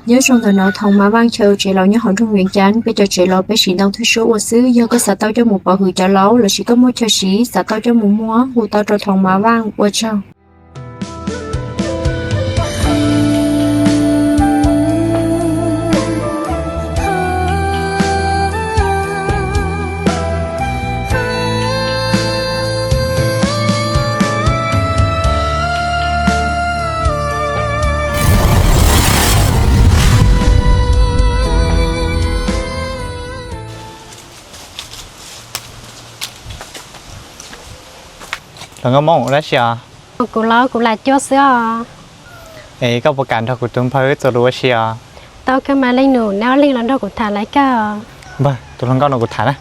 Nyob zoo ntawm no Thoom Mas Vaj chaw tsev laus nyob hauv nroog Vias Cas, peb cov tsev laus peb siv ntoo thwj suab ua xwb. Yog koj xav tau coj mus pov hwm cov laus lossis koj muaj chaw siv xav tau coj mus muag, hu tau rau Thoom Mas Vaj, ua tsaug. Los nkauj, mob ua dab tsi os? Kuv los kuv lam cuab xwb os. Es koj puas kam nrog kuv tus npawg wb txuas lus ua si os? Tau kawg mas leej nus, neb ob leeg los nrog kuv tham lawm kawg. Npawg, tus hluas nkauj no kuv tham na.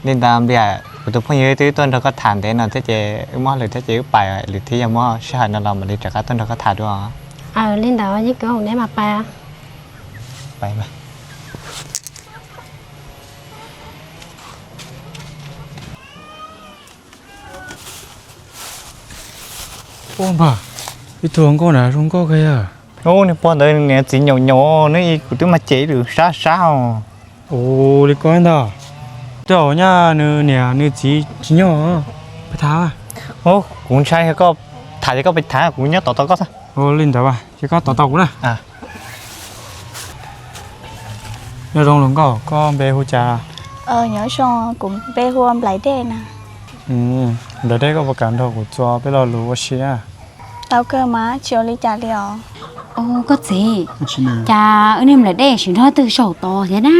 Li ntawd Npliam, kuv tus phooj ywg twb tuaj nrog koj tham ntev no thiab ces wb muab hauj lwm thiab ces wb pais, lwm thiab yog muaj sij hawm no los mam li rov qab tuaj nrog koj tham dua. Aws, li ntawd yeej kawg, neb mam pais. Ua npawg, ib tug hluas nkauj na zoo nkauj kawg yog. Ub, niag pog ntawd niam txiv nyaum nyaum, neb kuv twb mas cem ib lwm sab sab os. Ua li koj ntag. Tej zaum nyaj nws niam nws txiv tsis nyob, peb tham. Kuv ntshai koj tham ces koj peb tham, kuv nyob tom tau koj xwb. Ua li ntawd ces koj tom tau kuv na. Nyob zoo hluas nkauj, koj npe hu cas? Nyob zoo, kuv npe hu ua Nplaim Dej na. Nplaim Dej, koj puas kam nrog kuv txuas peb lo lus ua si na? Tau kawg mas, tsis ua li cas li os. Koj txiv, cas wb niag Nplaim Dej tsis nrog twg saum tod thiab na?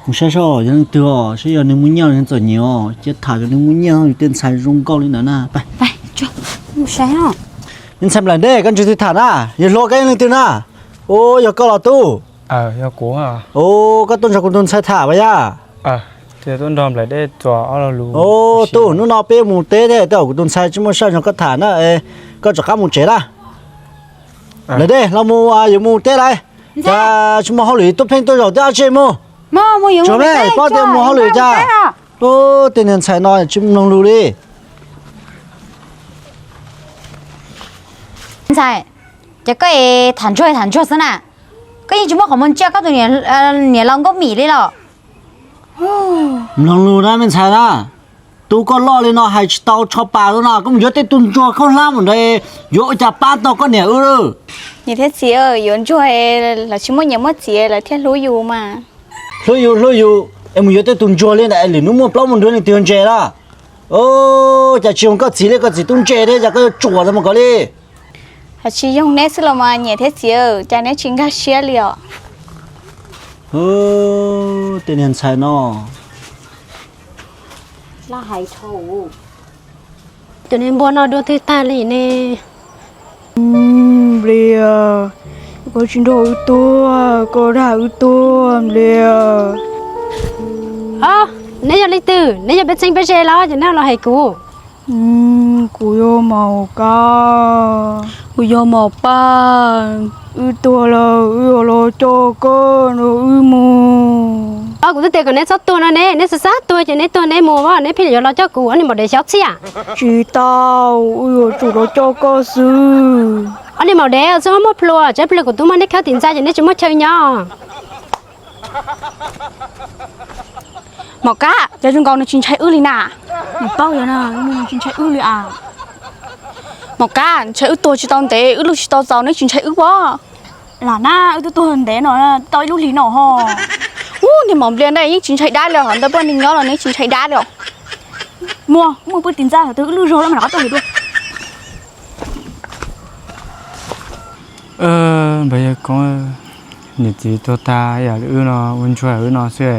Mus saib saib yog leej twg os, saib yog nws muaj nyiaj los nws txom nyem os, cia tham yog nws muaj nyiaj yus tej ntxhais zoo nkauj li ntawd na. Mus saib os. Me ntxhais Nplaim Dej, koj ntsib twg tham na? Yawg hluas, koj yog leej twg na? Ua, yog koj los tub? Ua, koj tuaj nrog kuv tus ntxhais tham puas yog? Ua, tub, hnub no peb mus teb thiab, tej zaum kuv tus ntxhais tsis muaj sij hawm nrog koj tham na, koj rov qab mus tsev na. Nplaim Dej, los mus, yuav mus teb lawm. Cas tsis mus hauj lwm, tuaj pheej tuaj zaum tej dab tsi mus? Tsuav me, paub tias mus hauj lwm cas. Ua, tej niag ntxhais no tsis mloog lus li. Ntxhais, ces koj es tham ntsuag tham ntsuag xwb na, koj yeej tsis muaj qhov muag ntsia koj tus niam laus Nkauj Mim li los? Mloog lus na me ntxhais na, tus koj loj li no hais tsis tau tsho pas li no, koj mus yuav tej tug ntsuag khaub hlab mus nrad, yuav ua cas pab tau koj niam wb? Niam thiab txiv, yuav ntsuag los tsis muaj niam muaj txiv lawv thiaj hlub yus mas. Hlub yus hlub yus, es mus yuav tej tug ntsuag li ntawd es lwm hnub muaj plaub muaj ntug leej twg ntse na? Cas tsis zoo koj txiv li, koj txiv tub ntse thiab, cas koj yuav tsuam ntawd mus kom li. Hais tsis zoo neb xwb los mas niam thiab txiv, cas neb tsis nkag siab li os? Tej niag ntxhais no. Cov niag npua no dua twg tag li ne? Nplias, koj tsis nrog wb tuaj, koj dag wb tuaj Nplias. Neb yog leej twg? Neb yog peb txheeb peb ze los ces neb los hais kuv? Kuv yog Maum Kab. Kuv yog Maum Paj. Wb tuag lawm, wb yuav los coj koj nrog wb mus. Kuv twb tias kom neb txhob tuag no ne, neb xav xav tuag ces neb tuag neb mus, neb pheej yuav los coj kuv, ob niag maum dev xyov txhiaj. Tsis tau, wb yuav tsum los coj koj xwb. Ob niag maum dev, txhob muaj plhus, tsam plhus kuv twb muab neb khawb tim ntxa ces neb tsis muaj chaw nyob. Maum Kab, cas zoo nkaus nws tsis ntshai wb li na. Nws paub yog nws tsis ntshai wb li as. Maum Kab, ntshai wb tuag tsis tau ntev, wb lub tsis tau txaus neb tsis ntshai wb pob? Lam na, wb twb tuag ntev no tau ib lub hlis no ho. Ub, niag maum Nplias ntawd yeej tsis ntshai dab li os, ho ntawd poj niam nyob los neb tsis ntshai dab li os. Muaj, muaj pw tim ntxa, twb wb lub zog lawm mas rov qab tuaj hais dua. Npawg Yawg Koob, niam txiv tuag tag yam li wb no ua ntsuag wb no xwb,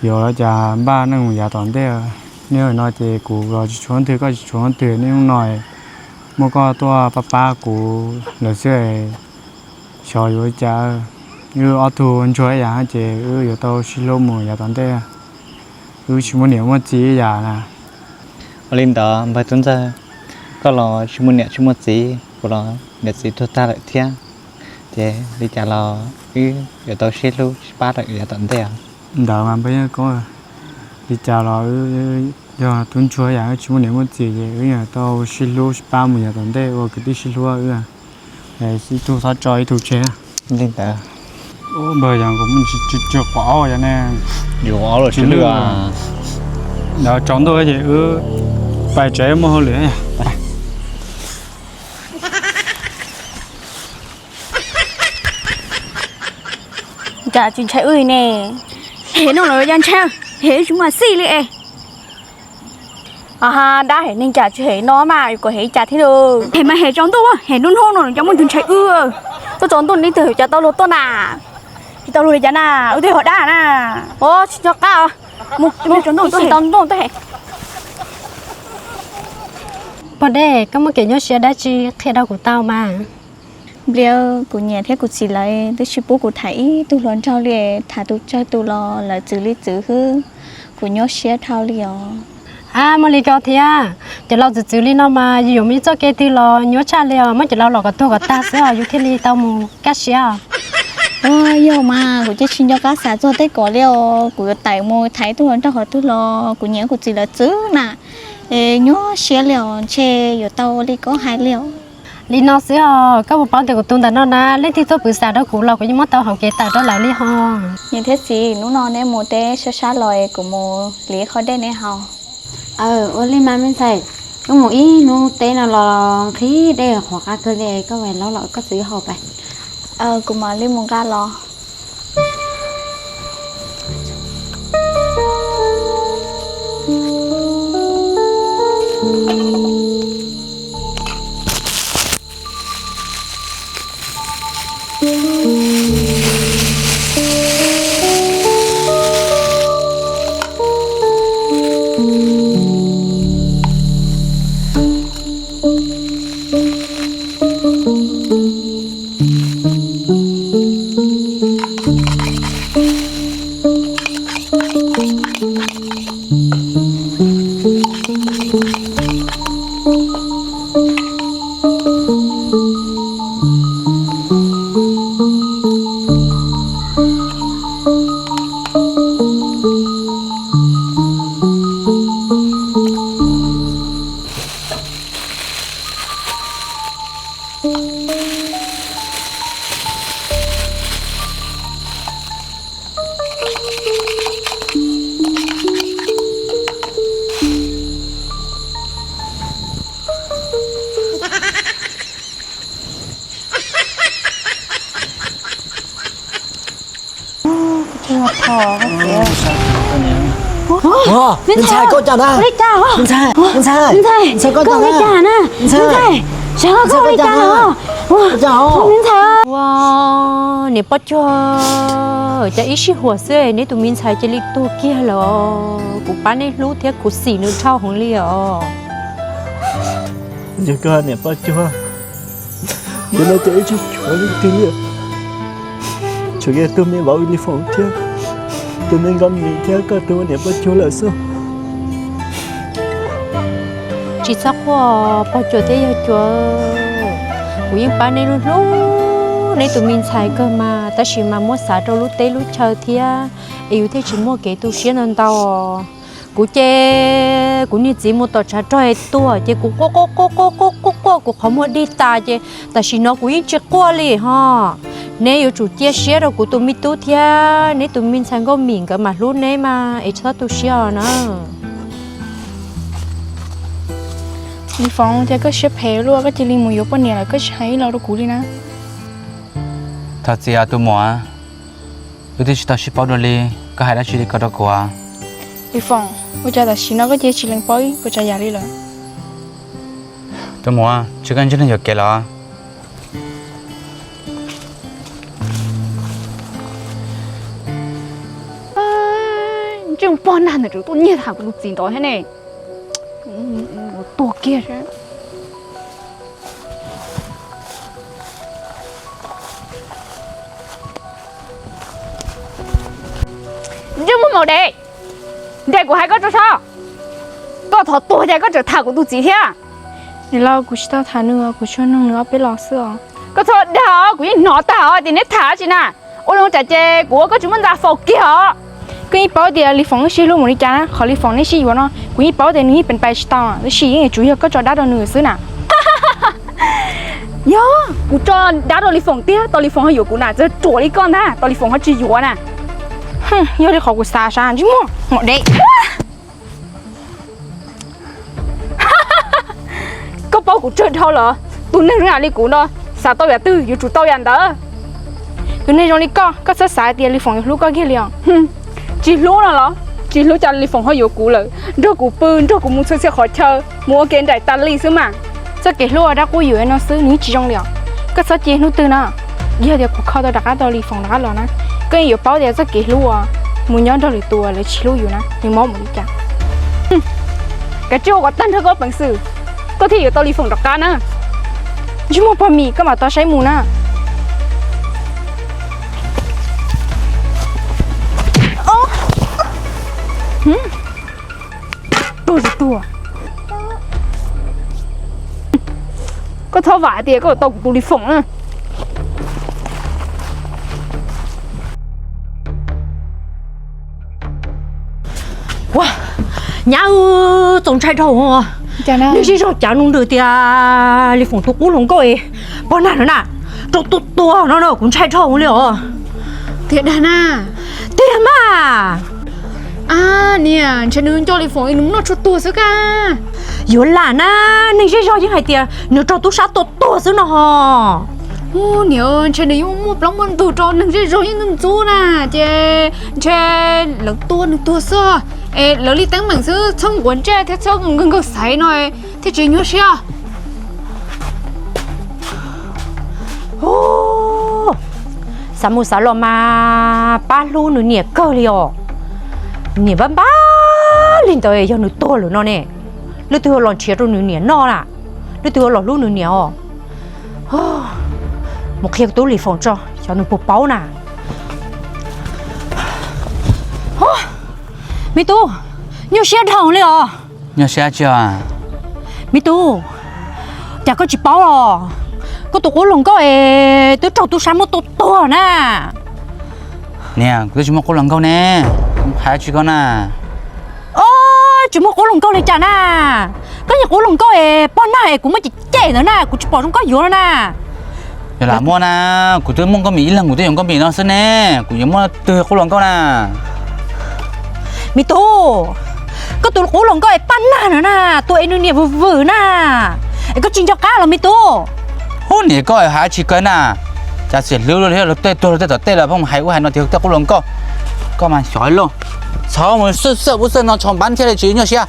yuav cas npaj neej mus yav tom ntej. Nej no ces kuv los tsis tshuav twg, koj tsis tshuav twg, nej hnub no muaj koj tuaj pab pab kuv lawm xwb, xyov yuav ua cas. Wb ob tug ua ntsuag ib yam ces wb yuav tau sib hlub mus yav tom ntej. Wb tsis muaj niam muaj txiv ib yam na. Ua li ntawd npawg Tub Ntxawg, koj los tsis muaj niam tsis muaj txiv, kuv los niam txiv tuag tag lawm thiab, ces li cas los wb yuav tau sib hlub sib pab lawm yav tom ntej os. Ntawd mas npawg Yawg Koob, li cas los wb Yog tub ntsuag yam wb tsis muaj niam muaj txiv ces wb yeej tau sib hlub sib pab mus yav tom ntej ua kwv tij sib hlub wb, ib tug txhob tso ib tug tseg. Li ntawd. Npawg, yog kuv mus tsuag quav ob yog ne, yuav ob los tsis lwj. Tsaus ntuj ces wb pais tsev muaj hauj lwm. Cas tsis ntshai wb ne? Hem no los yog ntshai, hem wb tsis muaj xij li es. Aha, dab hem neeg cas tsis hem no mas yuav kom hem cas thiab lauj? Hem mas hem tsaus ntuj, hem hnub hnub no cov muaj tus ntshai wb. Tuaj tsaus ntuj ib tug cov tau luag tuaj na. Tsis tau luag li cas na, wb twb yog dab na. Tsis nco qab. Mus, tsaus ntuj tuaj hem. Pog dej, koj muaj kev nyuaj siab dab tsi qhia rau kuv tau mas. Npliav, kuv niam thiab kuv txiv lawv twb tsis pub kuv tham ib tug hluas nraug li, tham tus tsawg tus los lawv txwv li txwv xwb, kuv nyuaj siab dhau li os. Ab, muaj li ko thiab, cov laus txwv txwv li no mas yus yuav mus ib txoj kev twg los nyuaj tshaj li os, muab cov laus los kom tuag kom tag xwb os yus thiaj li tau mus kaj siab. Yog mas kuv cia tsis nco qab xav txog tej ko li os, kuv yuav tawm mus tham ib tug hluas nraug qhov twg los kuv niam kuv txiv lawv txwv na, nyuaj siab li os, ntshe yuav tau li koj hais li os. Li no xwb os, koj puas paub tias kuv tus ntawm no na, leej twg tuaj pwv xav rau kuv los kuv yeej muab tau hauv kev tawm rau lawv li ho. Niam thiab txiv, hnub no neb mus teb sab sab los es kuv mus hliv qho dej neb haus. Aw, ua li mas me ntxhais, koj mus ib hnub teb no los nqhis dej qhuav qab kawg li, koj mam los koj txiv haus pais. Kuv mam li mus nqa los. Me ntxhais, koj cas na? Me ntxhais, me ntxhais, me ntxhais, koj cas na? Me ntxhais, koj cas na? Me ntxhais, ua, niam Poj Cuag, cas ib sij huam xwb neb tus me ntxhais cia li tuag kiag lawm. Kuv pab neb hlub thiab kuv xim nws dhau heev li os. Yog koj niam Poj Cuag, yog no ces wb tsis tshuav leej twg li, tshuav kiag tus me vauv Lis Foom thiab tus me Nkauj Mim thiab koj tus niam Poj Cuag lawm xwb. Tsis txhob quaj Pog Cuag thiab Yawg Cuag, kuv yeej pab neb hlub hlub neb tus me ntxhais kawg mas, tab sis mas muab xav rau lub teb lub chaw thiab es yus thiaj tsis muaj kev tu siab ntau ntau. Kuv ces kuv niag txiv mus tom tshav rog es tuag ces kuv quaj quaj quaj quaj quaj quaj quaj kuv qhov muag dig tas ces tam sim no kuv yeej tsis quaj li ho. Neb yuav tsum cia siab rau kuv tus me tub thiab neb tus me ntxhais Nkauj Mim nkawd mam hlub neb mas es txhob tu siab os na. Lis Foom, cas koj siab phem luaj, koj cia li mus yuav poj niam lawm koj tsis hais ib los rau kuv li na. Thov txim os tus muam, wb twb tsis tau sib paub dua li, koj hais dab tsi li ko rau kuv? Lis Foom, ua cas tam sim no koj cia li tsis lees paub ib puas tsav yam li lawm? Tus muam, tsis koj ntseeg leej yuam kev los? Ntseeg pog nag ntawm tseem tuaj nyiag tham kuv tus txiv ntawd thiab ne. Tuag kiag. Ntseeg muag maum dev, nrog kuv hais koj tso so, koj thov tuag ces koj tseem tham kuv tus txiv thiab. Niam laus, kuv tsis tau tham nws, kuv tsuas nug nws ob peb los xwb os. Koj txhob dag os, kuv yeej hnov tag os tias neb tham dab tsi na. Ua li cas ces kuv ua koj tsis muaj ntxa faus kiag os. Koj yeej paub tias Lis Foom wb sib hlub mus li cas na, qhov Lis Foom neb sib yuav no, kuv yeej paub tias nws yeej peem pais tsis tau, tab sis yeej yuav tsum yog koj tso dab rau nws xwb na. Yog kuv tso dab rau Lis Foom tiag, tos Lis Foom ho yuav kuv na, txawm ruam li koj ntag, tos Lis Foom ho tsis yuav na. Yog li qhov kuv xav sav ntsej muag mom dev. Koj paub kuv tsawg dhau lawm, tus neeg zoo li kuv no, xav tau yam twg yuav tsum tau yam ntawd. Tus neeg zoo li koj, koj txhob xav tias Lis Foom yuav hlub koj kiag li os. Tsis hlub no los? Tsis hlub cas Lis Foom ho yuav kuv lawm, nrog kuv pw, nrog kuv mus txhua txhia qhov chaw, mus ua ke nraim tas li xwb mas. Txoj kev hlub uas dab qub yuav no xwb nws yeej tsis zoo li os. Koj txhob cia hnub twg na, yog tias kuv kho tau rov qab tau Lis Foom rov qab los na, koj yeej yuav paub tias txoj kev hlub uas mus nyob nrog lwm tus uas lawv tsis hlub yus na, nws mob mus li cas. Kav tsij ua kom tag nrho koj peev xwm, koj thiaj yuav tau Lis Foom rov qab na. Ntsej muag pog Mim, koj mam tau saib mus na. Tuag tsis tuag. Koj txhob vam tias koj tau kuv tus Lis Foom na. Ua, nyab, txaus ntshai dhau. Neeg zej zog cav nws tias Lis Foom tus qub hluas nkauj es poj nag no na, rau tuag tuag no no kuv ntshai dhau li os. Tiag dag na. Tiag mas. A, niam, ntshe nws nco Lis Foom nws noj tshuaj tuag xwb ka. Yuav lam na, neeg zej zog yeej hais tias nws raug tub sab tua tuag xwb no ho. Niam, ntshe nws yeej muaj plaub muaj ntug rau neeg zej zog yeej ntxub ntxub na, ces ntshe lawv tua nws tuag xwb. Es lawv li teeb meem xwb, txhob nquav ntsej thiab txhob nkaug nkaug xaiv no thiaj tsis nyuaj siab. Xav mus xav los mas pab hlub nws niam kawg li os. Niam npab npab li ntawd yog nws tuag lawm no ne, leej twg los nrhiav rau nws niam noj na? Leej twg los hlub nws niam os? Mus qhia tub Lis Foom tso, xyov nws puas paub na. Me tub, nyuaj siab dhau li os. Nyuaj siab tsis os? Me tub, cas koj tsis paub los? Koj tus qub hluas nkauj es twb raug tub sab muab tua tuag na. Niam, kuv twb tsis muaj qub hluas nkauj ne, hais tsis koj na. Tsis muaj qub hluas nkauj li cas na? Koj yog qub hluas nkauj es poj nag es kuv muaj cem cem ntawd na, kuv tsis pom zoo koj yuav no na. Yog lam muaj na, kuv twb muaj nkauj mis ib leeg kuv twb yuav nkauj mis no xwb ne, kuv yuav muaj twg qub hluas nkauj na. Me tub, koj tus qub hluas nkauj es paj nag no na, tua es nws niam vwm vwm na, es koj tsis nco qab los me tub? Ub, niam koj hais tsis kawg na, cas xiam hlwb luaj li, luag tej tuag luag tej tom tej los pheej hais ub hais no tias tej qub hluas nkauj. Koj mas xyov lauj, txhob mus xwb xwb ub xwb no tshau npab thiaj li tsis nyuaj siab.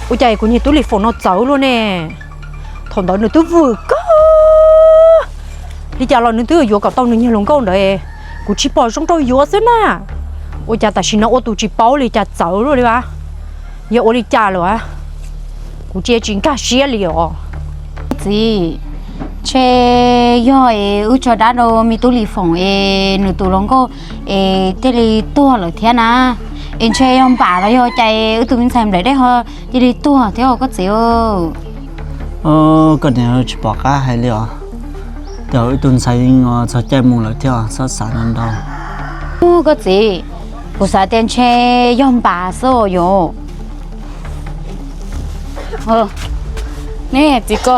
Ua cas kuv niag tub Lis Foom no txawv luaj ne? Thaum ntawd nws twb vwm kawg li cas los nws twb yuav kom tau nws niag hluas nkauj ntawd, kuv tsis pom zoo rau yuav xwb na. Ua cas tam sim no ua tus tsis paub li cas txawv luaj li as? Yog ua li cas lawm as? Kuv cia tsis nkag siab li os. Txiv, ntshe yog es wb tso dab rau me tub Lis Foom es nws tus hluas nkauj es thiaj li tuag lawm thiab na. Es ntshe yog npam los yog cas wb tus me ntxhais nplaim dej ho cia li tuag thiab os koj txiv. Koj niam tsis pom qab hais li os. Ces wb tus ntxhais yeej txog caij mus lawm thiab, txhob xav ntau. Koj txiv, kuv xav tias ntshe yog npam xwb os yom. Ne txiv ko,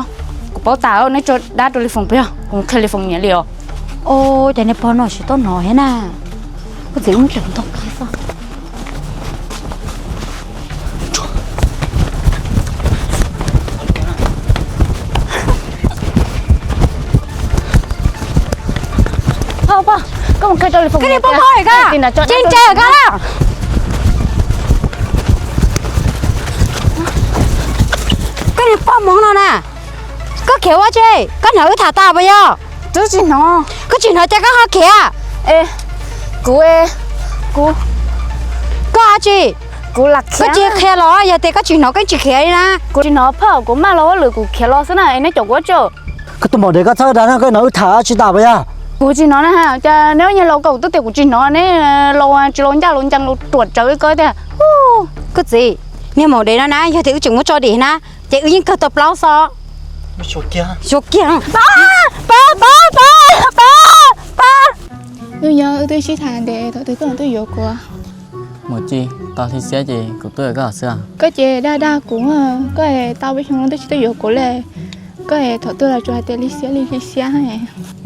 kuv paub tas neb tso dab rau Lis Foom peb, kuv mus qhia Lis Foom niam li os. Ces niag pog no tsis tau hnov thiab na. Koj txiv, wb mus tsev ntog kiag xwb. Koj niag pog Hmoob, koj tsis ntshai koj na? Koj niag pog Hmoob no na, koj khiav ua tsi? Koj hnov wb tham tas puas yog? Koj tsis hnov ces koj ho khiav. Koj tsis, koj tsis qhia los yog tias koj tsis hnov koj tsis khiav li na. Kuv tsis hnov phauj, kuv maj los hauj lwm kuv khiav los xwb na, es neb caum kuv ua tsi? Koj tus maum dev, koj txhob dag na, koj hnov wb tham tsis tas puas yog? Kuv tsis hnov na, cas neb ua niag laus koj kuv twb tias kuv tsis hnov, neb laus tsis laus ncaj laus ncees laus ruam tsawv koj tiag. Koj txiv, niag maum dev no na, yog tias wb tseem muab tso dim na, ces wb yeej kawg tau plaub xwb. Xyuas kiag, pab, pab, pab, pab, pab. Hnub nyoog wb twb sib tham ntev, thaum twg koj mam tuaj yuav kuv? Mus tsis tau hli xiab ces kuv tuaj yuav koj xwb. Koj ces dag dag kuv, koj tau peb xyoo no twb tsis tuaj yuav kuv li. Koj thaum twg los tsuas hais tias hli xiab li hli xiab.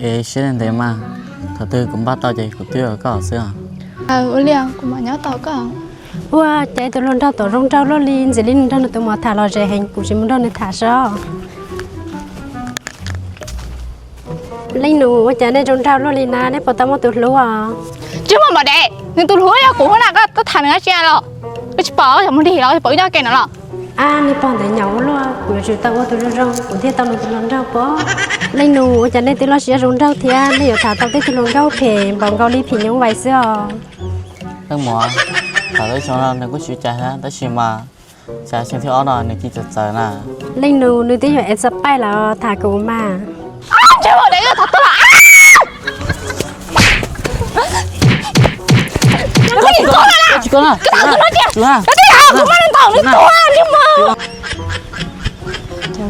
Es siab ntev mas, thaum twg kuv npaj tau ces kuv tuaj yuav koj xwb. Ua li kuv mam nyob tos koj. Ua cas tus hluas nraug tom zoo nraug luaj li, ntxim li nws nrog nws tus muam tham los ze heev, kuv tsis mus nrog nws tham seb. Leej nus, ua cas nej zoo nraug luaj li na, nej puas tau muaj tus hlub os? Tsis muaj npaum dev, nws tus hlub yog kuv na, koj tuaj tham nws dab tsi los? Koj tsis pom cov mus dig los pom wb nyob ke no los? Ab, nej pog ntawd nyaum ua luaj, kuv yuav tsum tau ua tus zoo zoo kuv thiaj tau nws tus hluas nraug pob. Leej nus, ua cas nej twb loj siab zoo nraug thiab, nej yuav tham tau tej tug hluas nkauj phem npaum nkaus li phim nyuj vais xwb os? Leej muam, thaum twb xyoo no nws kuj siv cai thiab, tab sis mas xyoo thib ob no nws cia li txawv txawv na. Leej nus, nws twb yog ev txog paij lawm, tham kuv mas.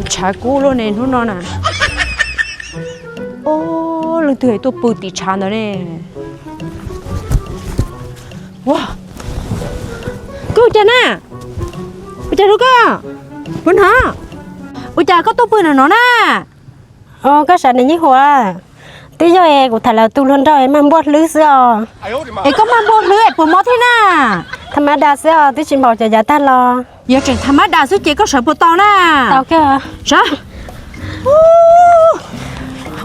Tshav kub luaj ne hnub no na. Ob, leej twg tuaj pw tim tshav ntawd ne? Ua, koj ua cas na? Ua cas hlub koj? Ua no, ua cas koj tuaj pw ntawm no na? Os, koj sab nws nyij huas, twb yog es kuv tham lawv tus hluas nraug es mag npuaj hlwb xwb os. Es koj mag npuaj hlwb es puas mob thiab na? Tham ma das xwb os, twb tsis npaum cov yav tag los. Yog tseem tham ma das xwb ces koj sawv puas tau na? Tau kawg. Sawv.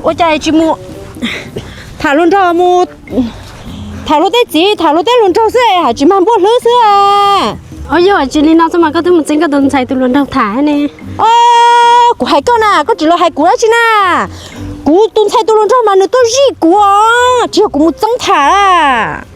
Ua cas tsis mus tham hluas nraug, mus tham luag tej txiv, tham luag tej hluas nraug xwb es hais tsis mag npuaj hlwb xwb. Os, yog tsis li no xwb mas koj twb mus txeeb koj tus ntxhais tus hluas nraug tham ne. Kuv hais koj na, koj tsis los hais kuv dab tsi na. Kuv tus ntxhais tus hluas nraug mas nws tuaj zij kuv os, tsis yog kuv mus txeeb tham.